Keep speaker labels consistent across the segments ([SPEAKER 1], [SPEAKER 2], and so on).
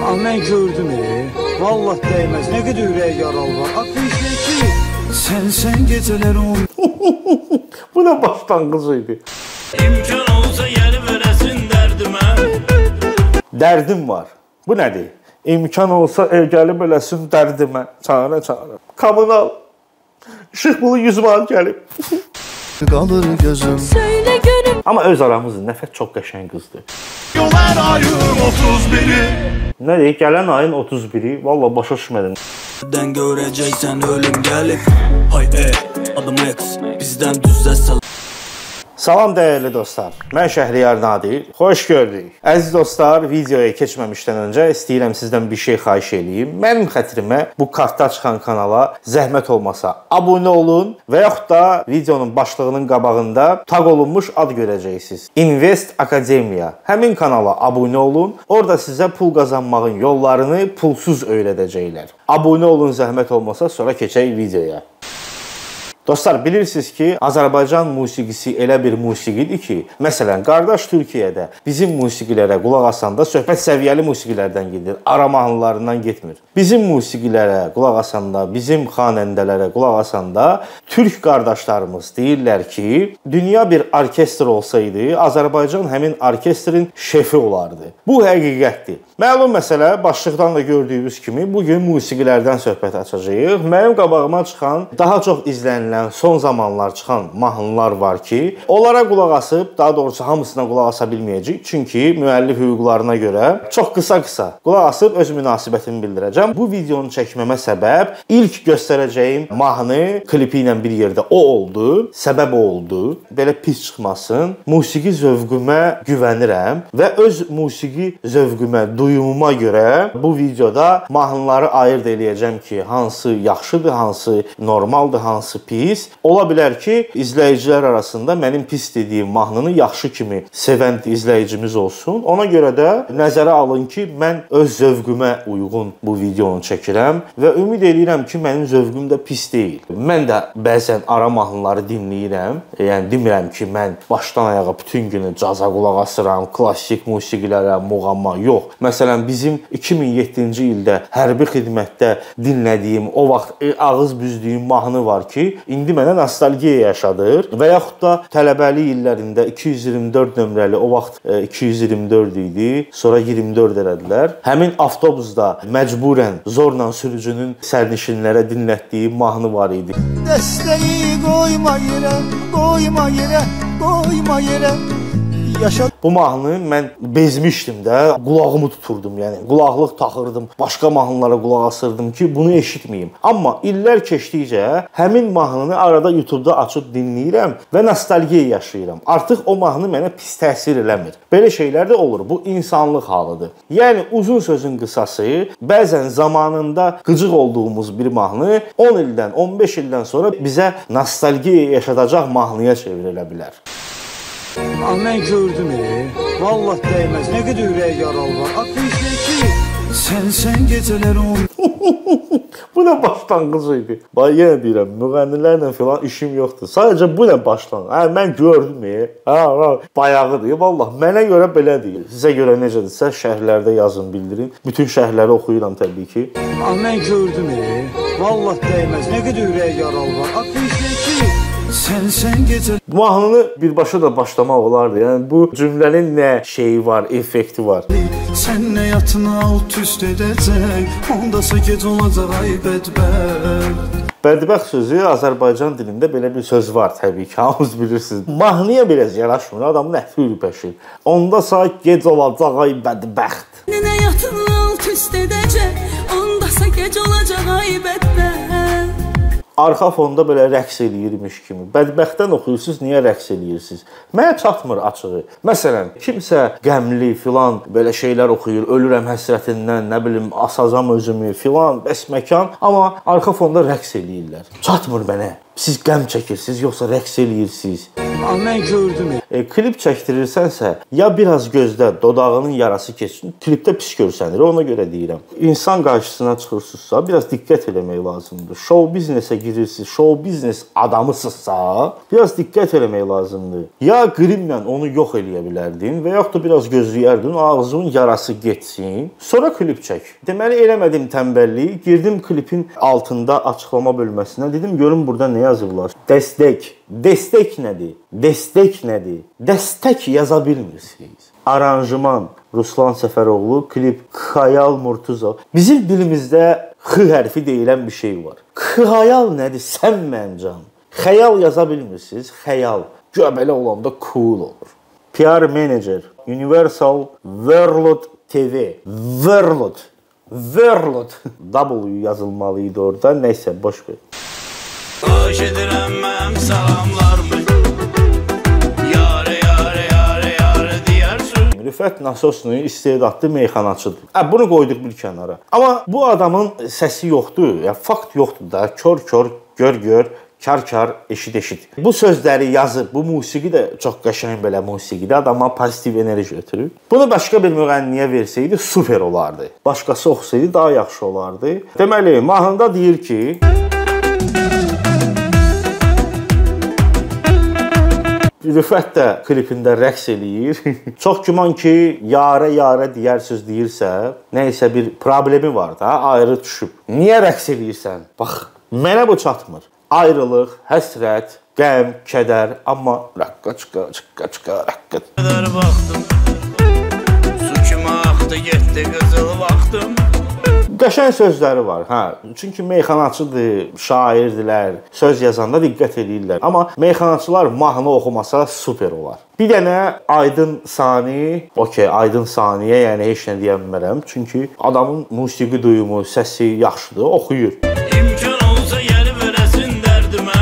[SPEAKER 1] Ah, mən gördüm, vallah dəyməz, nə qədər ürək yaralı var. Ah, ki,
[SPEAKER 2] Sən gecələr on.
[SPEAKER 3] Bu nə başlanğıc idi?
[SPEAKER 4] İmkan olsa gəlib öləsin dərdimə.
[SPEAKER 3] Dərdim var. Bu nədir? İmkan olsa gəlib öləsin dərdimə. Çağıra çağıra. Kommunal. İşıq pulu 100 manat gəlib.
[SPEAKER 2] Qalır gözüm.
[SPEAKER 5] Söylə görüm.
[SPEAKER 3] Amma öz aramızdır. Nəfət çox qəşəng qızdır.
[SPEAKER 4] Gələn ayın 31-i.
[SPEAKER 3] Nə deyək? Gələn ayın 31-i. Vallah başa düşmədim.
[SPEAKER 4] Dən görəcəksən ölüm gəlib. Hay adım X. Bizdən düzə salam.
[SPEAKER 3] Salam dəyərli dostlar, mən Şəhriyar Nadir, xoş gördük. Əziz dostlar, videoya keçməmişdən öncə istəyirəm sizdən bir şey xahiş eləyim. Mənim xətrimə bu kartda çıxan kanala zəhmət olmasa abunə olun və yaxud da videonun başlığının qabağında taq olunmuş ad görəcəksiniz. Invest Akademiya. Həmin kanala abunə olun, orada sizə pul qazanmağın yollarını pulsuz öyrədəcəklər. Abunə olun zəhmət olmasa, sonra keçək videoya. Dostlar, bilirsiniz ki, Azərbaycan musiqisi elə bir musiqidir ki, məsələn, qardaş Türkiyədə bizim musiqilərə qulaq asanda söhbət səviyyəli musiqilərdən gedir, ara mahnılarından getmir. Bizim musiqilərə qulaq asanda, bizim xanəndələrə qulaq asanda türk qardaşlarımız deyirlər ki, dünya bir orkestr olsaydı, Azərbaycan həmin orkestrin şefi olardı. Bu həqiqətdir. Məlum məsələ, başlıqdan da gördüyünüz kimi, bugün musiqilərdən söhbət açacağıq. Mənim qabağıma çıxan, daha çox izlənilən son zamanlar çıxan mahnılar var ki, onlara qulaq asıb, daha doğrusu hamısına qulaq asa bilməyəcəyik. Çünki müəllif hüquqlarına görə çox qısa-qısa qulaq asıb öz münasibətimi bildirəcəm. Bu videonu çəkməmə səbəb ilk göstərəcəyim mahnı klipi ilə bir yerdə o oldu, səbəb o oldu. Belə pis çıxmasın. Musiqi zövqümə güvənirəm və öz musiqi zövqümə, duyumuma görə bu videoda mahnıları ayırd eləyəcəm ki, hansı yaxşıdır, hansı normaldır, hansı pis. Ola bilər ki, izləyicilər arasında mənim pis dediyim mahnını yaxşı kimi sevən izləyicimiz olsun. Ona görə də nəzərə alın ki, mən öz zövqümə uyğun bu videonu çəkirəm və ümid eləyirəm ki, mənim zövqüm də pis deyil. Mən də bəzən ara mahnıları dinləyirəm. Yəni demirəm ki, mən başdan ayağa bütün günü caza qulaq asıram, klassik musiqilərə, muğama, yox. Məsələn, bizim 2007-ci ildə hərbi xidmətdə dinlədiyim, o vaxt ağız büzdüyüm mahnı var ki, indi mənə nostalgiya yaşadır və yaxud da tələbəlik illərində 224 nömrəli, o vaxt 224 idi, sonra 24 elədilər. Həmin avtobusda məcburən zorla sürücünün sərnişinlərə dinlətdiyi mahnı var idi.
[SPEAKER 2] Dəstəyi qoyma yerə, qoyma yerə, qoyma yerə. Yaşa.
[SPEAKER 3] Bu mahnını mən bezmişdim də, qulağımı tuturdum, yəni qulaqlıq taxırdım, başqa mahnılara qulaq asırdım ki, bunu eşitməyim. Amma illər keçdikcə həmin mahnını arada YouTube-da açıb dinləyirəm və nostalgiya yaşayıram. Artıq o mahnı mənə pis təsir eləmir. Belə şeylər də olur, bu insanlıq halıdır. Yəni uzun sözün qısası, bəzən zamanında qıcıq olduğumuz bir mahnı 10 ildən, 15 ildən sonra bizə nostalgiya yaşadacaq mahnıya çevrilə bilər.
[SPEAKER 1] Ah, mən gördüm, vallah dəyməz, nə qədər ürək yaralı var. Ah, ki,
[SPEAKER 2] Sən gecələr on.
[SPEAKER 3] Bu nə başlanğıc idi? Bax, yenə deyirəm, müğənnilərlə filan işim yoxdur. Sadəcə bu nə başlanğıc? Hə, mən gördüm, hə, bayağıdır. Vallah, mənə görə belə deyil. Sizə görə necədirsə, şərhlərdə yazın, bildirin. Bütün şərhləri oxuyuram təbii ki.
[SPEAKER 1] Ah, mən gördüm, vallah dəyməz, nə qədər ürək yaralı var. Ah, ki,
[SPEAKER 2] Sən gecə.
[SPEAKER 3] Bu mahnını birbaşa da başlamaq olardı. Yəni bu cümlənin nə şeyi var, effekti var.
[SPEAKER 2] Sən həyatını alt üst edəcək, ondasa gec olacaq ay bədbəxt.
[SPEAKER 3] Bədbəxt sözü Azərbaycan dilində belə bir söz var təbii ki, hamınız bilirsiniz. Mahnıya biraz yaraşmır, adamın əti ürpəşir. Ondasa gec olacaq ay bədbəxt.
[SPEAKER 5] Sənin həyatını alt üst edəcək, ondasa gec olacaq ay bədbəxt.
[SPEAKER 3] Arxa fonda belə rəqs eləyirmiş kimi. Bədbəxtdən oxuyursunuz, niyə rəqs eləyirsiniz? Mənə çatmır açığı. Məsələn, kimsə qəmli filan belə şeylər oxuyur, ölürəm həsrətindən, nə bilim, asacam özümü filan, bəs məkan, amma arxa fonda rəqs eləyirlər. Çatmır mənə. Siz qəm çəkirsiniz, yoxsa rəqs eləyirsiniz?
[SPEAKER 1] Mən gördüm.
[SPEAKER 3] Klip çəkdirirsənsə, ya biraz gözlə, dodağının yarası keçsin, klipdə pis görsənir, ona görə deyirəm. İnsan qarşısına çıxırsınızsa, biraz diqqət eləmək lazımdır. Şou biznesə girirsiniz, şou biznes adamısınızsa, biraz diqqət eləmək lazımdır. Ya qrimlə onu yox eləyə bilərdin və yaxud da biraz gözləyərdin, ağzının yarası getsin, sonra klip çək. Deməli, eləmədim tənbəlliyi, girdim klipin altında açıqlama bölməsinə, dedim, görün burada nə yazıblar. Dəstək. Destek nədir? Destek nədir? Dəstək yaza bilmirsiniz. Aranjman Ruslan Səfəroğlu, klip Xəyal Murtuzov. Bizim dilimizdə x hərfi deyilən bir şey var. Xəyal nədir? Sən mənim canım. Xəyal yaza bilmirsiniz. Xəyal. Güya belə olanda cool olur. PR Manager Universal World TV. World. World. W yazılmalı idi orada. Neyse, boş ver.
[SPEAKER 4] Xoş edirəm mənim salamlarımı. Yarı yarı yarı yarı deyərsin.
[SPEAKER 3] Rüfət Nasosnu istedadlı meyxanaçıdır. Bunu qoyduq bir kənara. Amma bu adamın səsi yoxdur, ya fakt yoxdur da. Kör kör, gör gör, kar kar, eşit eşit. Bu sözləri yazıb, bu musiqi də çox qəşəng belə musiqidir. Adama pozitiv enerji ötürür. Bunu başqa bir müğənniyə versəydi super olardı. Başqası oxusaydı daha yaxşı olardı. Deməli, mahnıda deyir ki, Rüfət də klipində rəqs eləyir. Çox güman ki, yarə yarə deyər söz deyirsə, nəysə bir problemi var da, ayrı düşüb. Niyə rəqs eləyirsən? Bax, mənə bu çatmır. Ayrılıq, həsrət, qəm, kədər, amma rəqqa çıqa, çıqa, çıqa, rəqqa.
[SPEAKER 4] Su kimi axdı, getdi qızıl vaxtım.
[SPEAKER 3] Qəşəng sözləri var, hə. Çünki meyxanaçıdır, şairdirlər, söz yazanda diqqət eləyirlər. Amma meyxanaçılar mahnı oxumasa super olar. Bir dənə Aydın Sani, okey, Aydın Saniyə, yəni heç nə deyə bilmərəm. Çünki adamın musiqi duyumu, səsi yaxşıdır, oxuyur.
[SPEAKER 4] İmkan olsa gəlib verəsin dərdimə.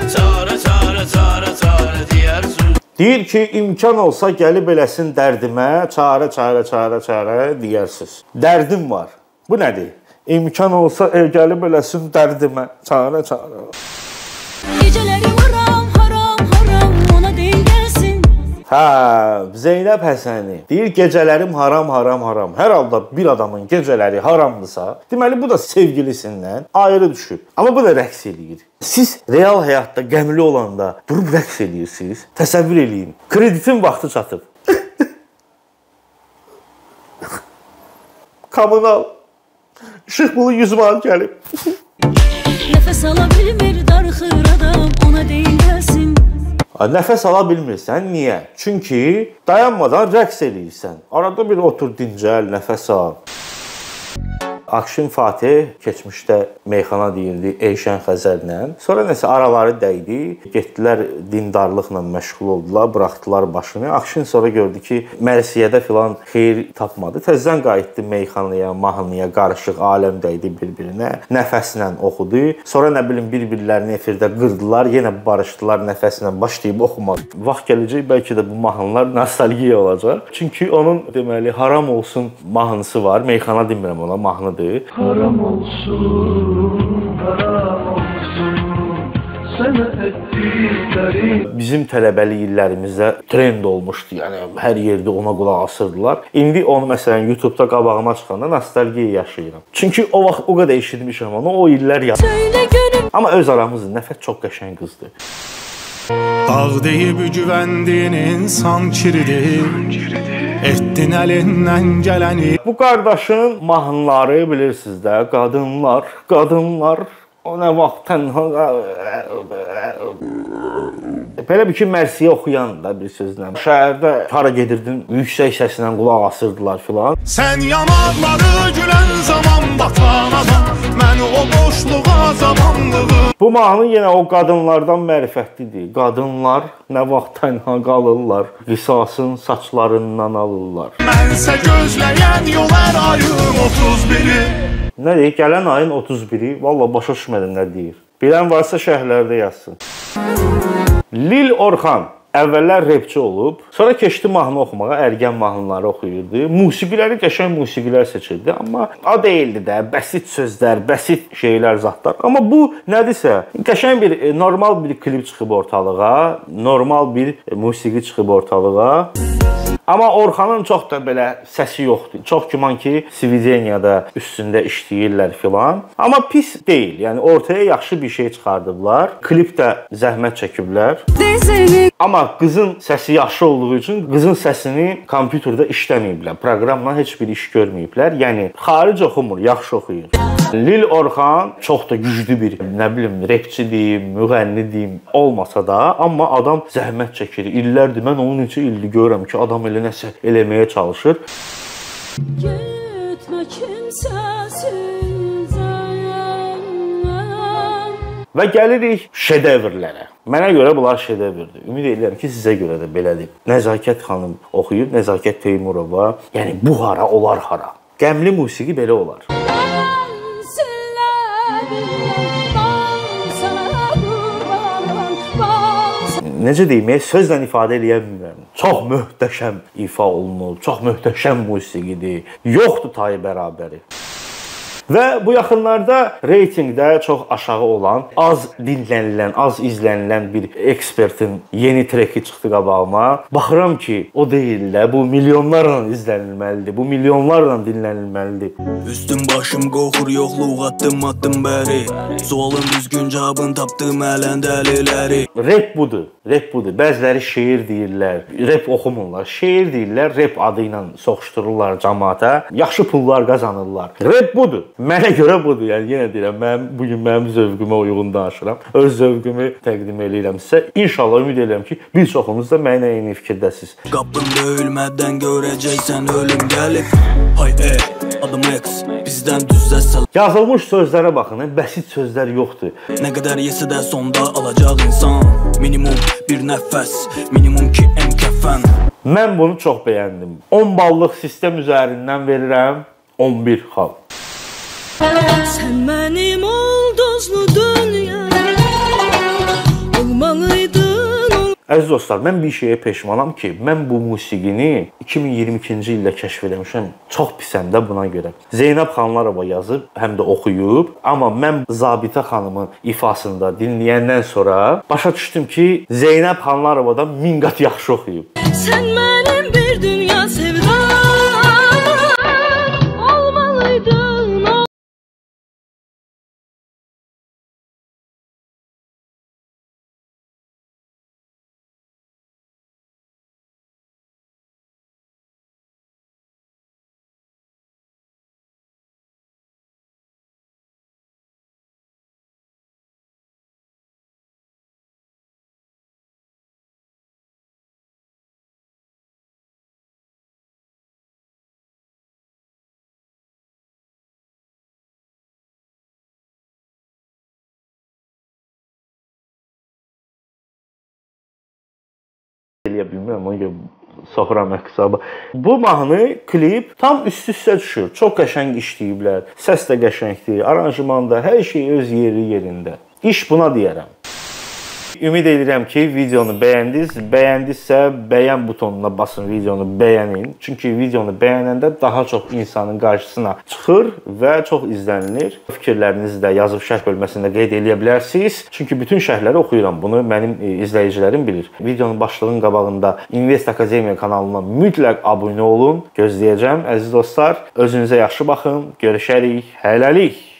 [SPEAKER 4] Çarə, çarə, çarə, çarə deyərsin.
[SPEAKER 3] Deyir ki, imkan olsa gəlib eləsin dərdimə, çarə, çarə, çarə, çarə deyərsiz. Dərdim var. Bu nədir? İmkan olsa gəlib eləsin dərdimə, çarə, çarə.
[SPEAKER 5] Gecələrim haram, haram, haram, ona deyil gəlsin.
[SPEAKER 3] Hə, Zeynəb Həsəni deyir, gecələrim haram, haram, haram. Hər halda bir adamın gecələri haramdırsa, deməli bu da sevgilisindən ayrı düşüb. Amma bu da rəqs eləyir. Siz real həyatda qəmli olanda durub rəqs eləyirsiniz. Təsəvvür eləyin. Kreditin vaxtı çatıb. Kommunal. İşıq pulu 100 manat gəlib.
[SPEAKER 5] Nəfəs ala bilmir, darıxır adam, ona deyil gəlsin.
[SPEAKER 3] Nəfəs ala bilmirsən. Niyə? Çünki dayanmadan rəqs eləyirsən. Arada bir otur, dincəl, nəfəs al. Akşin Fatih keçmişdə meyxana deyildi Eyşən Xəzərlə. Sonra nəsə araları dəydi, getdilər dindarlıqla məşğul oldular, buraxdılar başını. Akşin sonra gördü ki, mərsiyədə filan xeyir tapmadı. Təzədən qayıtdı meyxanaya, mahnıya, qarışıq aləm dəydi bir-birinə. Nəfəslə oxudu. Sonra nə bilim bir-birlərini efirdə qırdılar, yenə barışdılar, nəfəslə başlayıb oxumaq. Vaxt gələcək, bəlkə də bu mahnılar nostalgiya olacaq. Çünki onun deməli haram olsun mahnısı var. Meyxana demirəm ona, mahnıdır.
[SPEAKER 2] Haram olsun, haram olsun, sənə etdiklərim.
[SPEAKER 3] Bizim tələbəlik illərimizdə trend olmuşdu, yəni hər yerdə ona qulaq asırdılar. İndi onu məsələn YouTube-da qabağıma çıxanda nostalgiya yaşayıram. Çünki o vaxt o qədər eşitmişəm onu, o illər yad. Amma öz aramızda Nəfət çox qəşəng qızdır.
[SPEAKER 2] Dağ deyib güvəndiyin insan kiridir. Etdin əlindən gələni.
[SPEAKER 3] Bu qardaşın mahnıları bilirsiniz də, qadınlar, qadınlar, o nə vaxt tənha... Belə bir ki, mərsiyə oxuyan da bir sözlə. Şəhərdə hara gedirdin, yüksək səslə qulaq asırdılar filan.
[SPEAKER 2] Sən yanaqları gülən zaman batan adam, mən o boşluğa zamanlığı.
[SPEAKER 3] Bu mahnı yenə o qadınlardan mərifətlidir. Qadınlar nə vaxt tənha qalırlar, qisasın saçlarından alırlar.
[SPEAKER 2] Mənsə gözləyən yol hər ayın 31-i.
[SPEAKER 3] Nə deyir? Gələn ayın 31-i. Vallah başa düşmədim nə deyir. Bilən varsa şərhlərdə yazsın. Lil Orxan. Əvvəllər repçi olub, sonra keçdi mahnı oxumağa, ərgən mahnıları oxuyurdu. Musiqiləri qəşəng musiqilər seçirdi, amma o deyildi də, bəsit sözlər, bəsit şeylər, zatlar. Amma bu nədirsə, qəşəng bir normal bir klip çıxıb ortalığa, normal bir musiqi çıxıb ortalığa. Amma Orxanın çox da belə səsi yoxdur. Çox güman ki, Svideniyada üstündə işləyirlər filan. Amma pis deyil. Yəni ortaya yaxşı bir şey çıxardıblar. Klip də zəhmət çəkiblər. Amma qızın səsi yaxşı olduğu üçün qızın səsini kompüterdə işləməyiblər. Proqramla heç bir iş görməyiblər. Yəni xaric oxumur, yaxşı oxuyur. Lil Orxan çox da güclü bir, nə bilim, repçi deyim, müğənni deyim olmasa da, amma adam zəhmət çəkir. İllərdir, mən onun neçə ildir görürəm ki, adam elə nəsə eləməyə çalışır.
[SPEAKER 5] Getmə kimsəsiz.
[SPEAKER 3] Və gəlirik şedevrlərə. Mənə görə bunlar şedevrdir. Ümid edirəm ki, sizə görə də belədir. Nəzakət xanım oxuyub, Nəzakət Teymurova. Yəni bu hara, onlar hara. Qəmli musiqi belə olar. Necə deyim, sözlə ifadə eləyə bilmirəm. Çox möhtəşəm ifa olunub, çox möhtəşəm musiqidir. Yoxdur tayı bərabəri. Və bu yaxınlarda reytinqdə çox aşağı olan, az dinlənilən, az izlənilən bir ekspertin yeni treki çıxdı qabağıma. Baxıram ki, o deyil də, bu milyonlarla izlənilməlidir, bu milyonlarla dinlənilməlidir.
[SPEAKER 4] Üstüm başım qoxur, yoxluq addım addım bəri. Sualın düzgün cavabını tapdım ələn dəliləri.
[SPEAKER 3] Rap budur, rap budur. Bəziləri şeir deyirlər, rap oxumurlar. Şeir deyirlər, rap adı ilə soxuşdururlar camaata. Yaxşı pullar qazanırlar. Rap budur. Mənə görə budur. Yəni yenə deyirəm, mənim bu gün mənim zövqümə uyğun danışıram. Öz zövqümü təqdim eləyirəm sizə. İnşallah ümid edirəm ki, bir çoxunuz da mənimlə eyni fikirdəsiz.
[SPEAKER 4] Qapın döyülmədən görəcəksən ölüm gəlib. Hay adım X, bizdən düzəsə.
[SPEAKER 3] Yazılmış sözlərə baxın, bəsit sözlər yoxdur.
[SPEAKER 4] Nə qədər yesə də sonda alacaq insan. Minimum bir nəfəs, minimum ki M kəfən.
[SPEAKER 3] Mən bunu çox bəyəndim. 10 ballıq sistem üzərindən verirəm 11 xal.
[SPEAKER 5] Sən mənim ulduzlu dünya olmalıydın.
[SPEAKER 3] Əziz dostlar, mən bir şeyə peşmanam ki, mən bu musiqini 2022-ci ildə kəşf eləmişəm. Çox pisəm də buna görə. Zeynəb Xanlarova yazıb, həm də oxuyub. Amma mən Zabitə xanımın ifasında dinləyəndən sonra başa düşdüm ki, Zeynəb Xanlarovadan 1000 qat yaxşı oxuyub.
[SPEAKER 5] Sən mənim bir dünya sevdam olmalıydın.
[SPEAKER 3] Eləyə bilmirəm, ona görə soxuram hesaba. Bu mahnı, klip tam üst-üstə düşür. Çox qəşəng işləyiblər. Səs də qəşəngdir, aranjman da, hər şey öz yeri yerində. İş buna deyərəm. Ümid edirəm ki, videonu bəyəndiniz. Bəyəndinizsə, bəyən butonuna basın, videonu bəyənin. Çünki videonu bəyənəndə daha çox insanın qarşısına çıxır və çox izlənilir. Fikirlərinizi də yazıb şərh bölməsində qeyd eləyə bilərsiniz. Çünki bütün şərhləri oxuyuram. Bunu mənim izləyicilərim bilir. Videonun başlığının qabağında Invest Akademiya kanalına mütləq abunə olun. Gözləyəcəm, əziz dostlar. Özünüzə yaxşı baxın. Görüşərik. Hələlik.